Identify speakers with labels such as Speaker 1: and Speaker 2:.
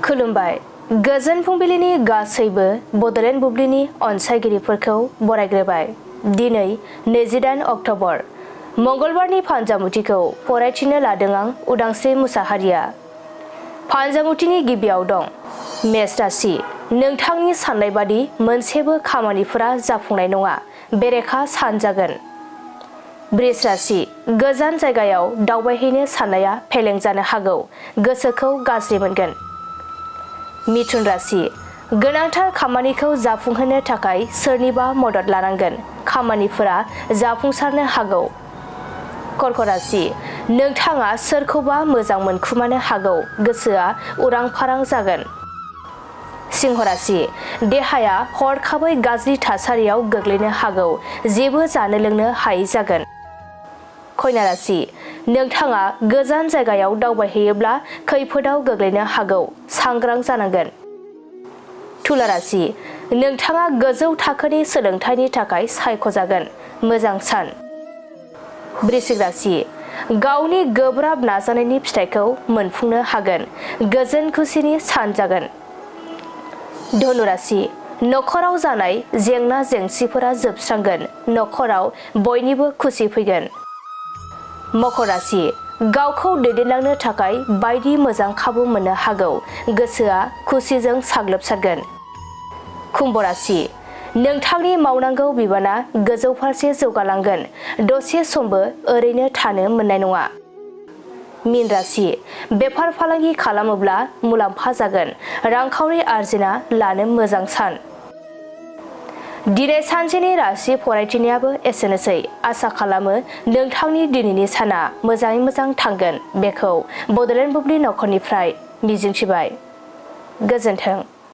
Speaker 1: खुलुमबाय गोजोन फुंबिलिनि गासैबो बड'लेण्ड बुब्लिनि अनसायगिरिफोरखौ बरायग्रोबाय। दिनै 28 अक्ट'बर मंगलबारनि फानजामुथिखौ फरायथिनो लादों आं उदांस्रि मुसाहारिया। फानजामुथिनि गिबियाव दं मेष राशि। नोंथांनि साननाय बादि मोनसेबो खामानिफोरा जाफुंनाय नङा, बेरेखा सान जागोन। बृष राशि। गोजान जायगायाव दावबायहैनो साननाया फेलें जानो हागौ, गोसोखौ गाज्रि मोनगोन। मिथुन राशि। गोनांथार खामानिखौ जाफुंहोनो थाखाय सोरनिबा मदद लानांगोन, खामानिफोरा जाफुंसारनो हागौ। कर्क राशि। नोंथाङा सोरखौबा मोजां मोनखुमानो हागौ, गोसोआ उरां फारां जागोन। सिंह राशि। देहाया हरखाबै गाज्रि थासारियाव गोग्लैनो हागौ, जेबो जानो लोंनो हायै जागोन। कन्या राशि। नोंथाङा गोजान जायगायाव दावबायहैयोब्ला खैफोदाव गोग्लैनो हागौ, सांग्रां जानांगोन। तुला राशि। नोंथाङा गोजौ थाखोनि सोलोंथाइनि थाखाय सायख'जागोन, मोजां सान। वृश्चिक राशि। गावनि गोब्राब नाजानायनि फिथाइखौ मोनफुंनो हागोन, गोजोन खुसिनि सान जागोन। धनु राशि। नखराव जानाय जेंना जेंसिफोरा जोबस्रांगोन, नखराव बयनिबो खुसि फैगोन। मकर राशि। गावखौ दैदेनलांनो थाखाय बायदि मोजां खाबु मोननो हागौ, गोसोआ खुसिजों साग्लोबसारगोन। कुम्भ राशि। नोंथांनि मावनांगौ बिबाना गोजौ फारसे जौगालांगोन, दसे समबो ओरैनो थानो मोननाय नङा। मीन राशि। बेफार फालांगि खालामोब्ला मुलाम्फा जागोन, रांखावरि आरजिना लानो मोजां सान। दिनै सानसेनि राशि फरायथिनायाबो एसेनोसै। आसा खालामो नोंथांनि दिनैनि साना मोजाङै मोजां थांगोन, बेखौ बड'लेण्ड बुब्लि नखरनिफ्राय मिजिंथिबाय। गोजोन्थों।